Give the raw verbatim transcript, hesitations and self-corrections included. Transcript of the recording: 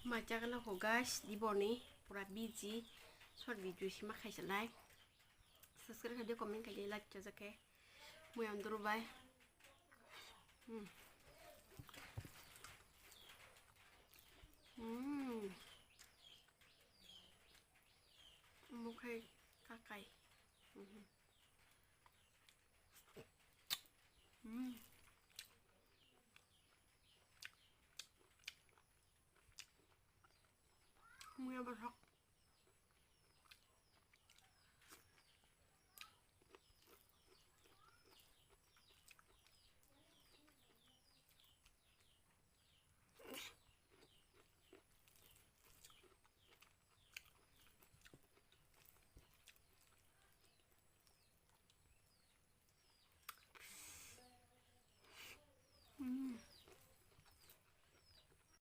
Mai chagala ho guys, diboni pura busy. Short video sima khaisa lai. Subscribe khaidi, comment khaidi, like chajake. Mui anduru bai. Hmm. Hmm. Mukhai kakai. Hmm. Hmm. Muya berhak.